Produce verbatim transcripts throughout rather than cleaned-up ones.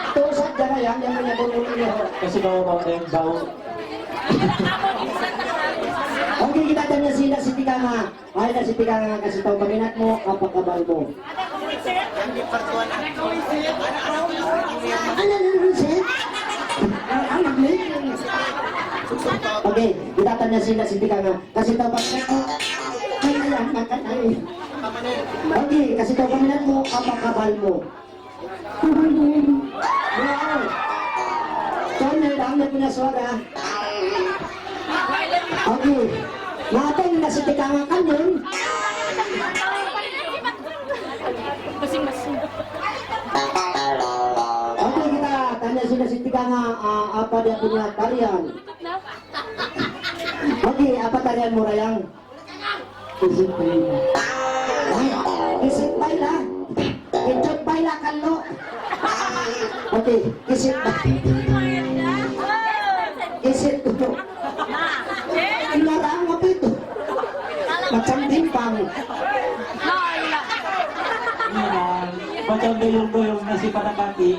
Tusag ka na yan, yan ang nabunod niyo. Kasi daw, daw, daw, daw. Okay, kita tanya sila si Tikanga. Ay, na si Tikanga, kasi tau paminat mu, apa kabal mu? Ano, ano, ano, sir? Ah, ah, mag-, okay, kita tanya sila si Tikanga. Kasi tau paminat mu, ay, ay, ay, ay, ay. Okay, kasi tau paminat mu, apa kabal mu? Wow! Saan na yung dami po na suwaga? Okay. Natin na si Tikanga Kanyon. Okay, kita tanya sila si Tikanga, ah, apa dia punya tarian? Okay, apa tarian mu, Rayang? Kisit bay la. Ay, kisit bay la. Kisit bay la, kalo. Okay, kisit bay. Kisit tutu. Inarang apa itu? Macam timpang. Inarang. Macam duyung-duyung na si Panakati.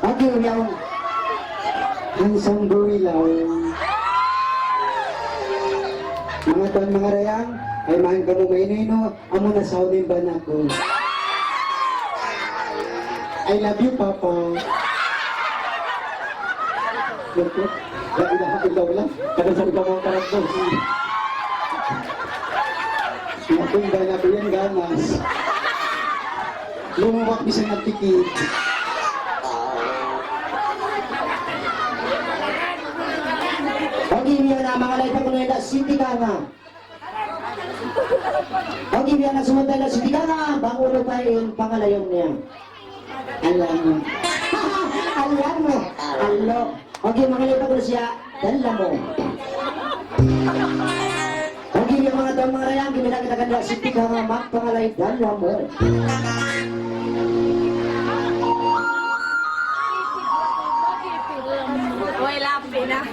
Agi yaun. Hansang buwilaw. Manga tuwan, manga dayang, ay mayan kamu mainu-inu, amu na sa unin ba na ku. I love you, Papa. La ilaha illallah. Kada sa' ikaw mga karakter. Napunta na ko yan, ganas. Lumawak bisan nagpikit. Okay, biya' na, manga laypa kunu' yan, Siti Ganga. Okay, biya' na, sumud na Siti Ganga, bang unu pa in pangalayon niya? Alam mo. Alam mo. Alo. Okay, manga laypa kunu' siya, Dalamo. Okay, biya' manga tuwan, manga dayang, giminda kita kaniya Siti Ganga, magpangalay Dalamo. Uy, lapi na.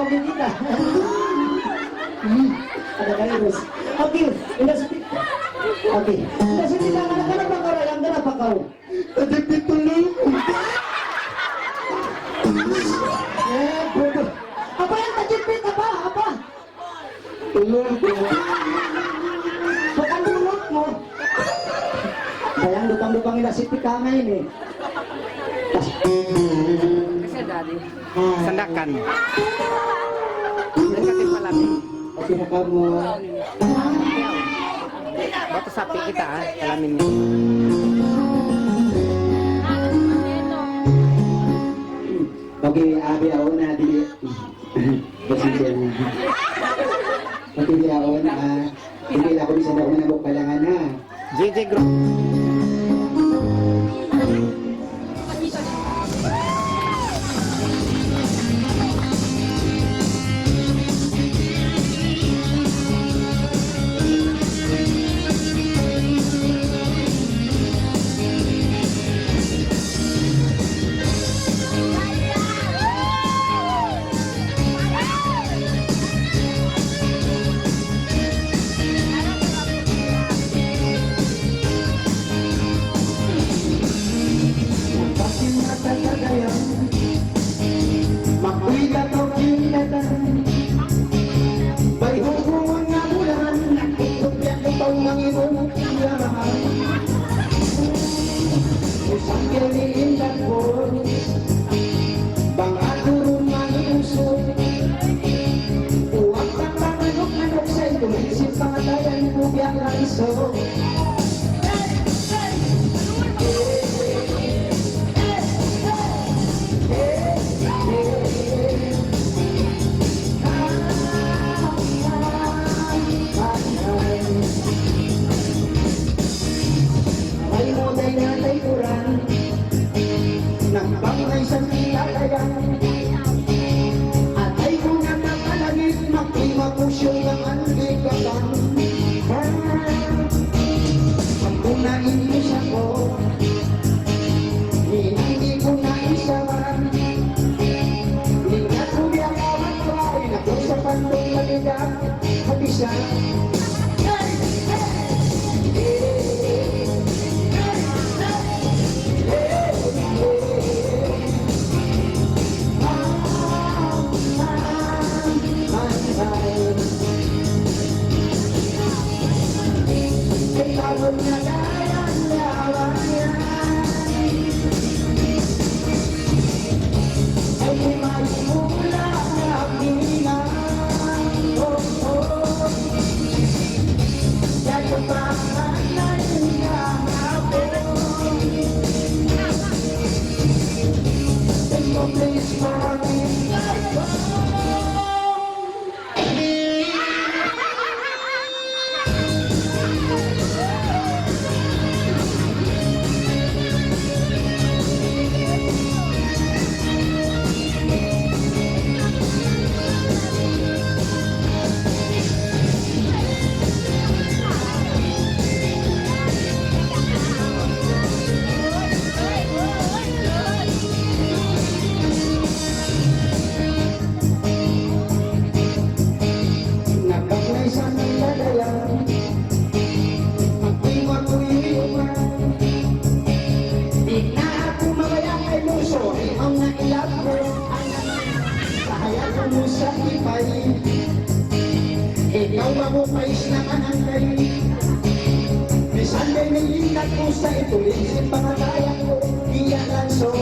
Kita. Hmm, ada virus. Okay, inda sipit. Okay. Inda sipit, anak-anak, pakaw, anak-anak, pakaw. Tajipit tuloy. Eh, bobo. Apa yan, tajipit? Apa? Apa? Tulung ko. Bukan mulut mo. Bayang lubang-lubang inda sipit ka ngayon eh. Kasi dati. Sandakan. Yan kasi palabi. Okay na ka mo. Baka sapi kita, ah, kalamin mo. Okay, abi, ako na, di. Pasensya na. Okay, di ako na, ah, hindi ako bisa na ako na magpalangan, ha. J J Group. Makuy da tau kiyulatan. Bay hukuman nga bulahan, nagtutupyan ko pang manginom. Usang kini ingat ko, bang aturun manusuk. Uwak pang manuk-manuk sa ito, isip pangatayan ko biya' lang so. Atay ku na kapalagid, magtimakusyo na ang ligatan. Amuna in usa ku, hinang di' ku na isaban. Lingkat ku biya' kawan ku, ay, naku sa pandong maligat. Habis na. Di' na aku mabaya' kay muso, imaw na ilab ko. Sahaya kamu sa ipay. Ikaw ba mu pa isla manangkay? Misan kay may ingat ko sa ituloy, sin pangatayan ko, iya lang so.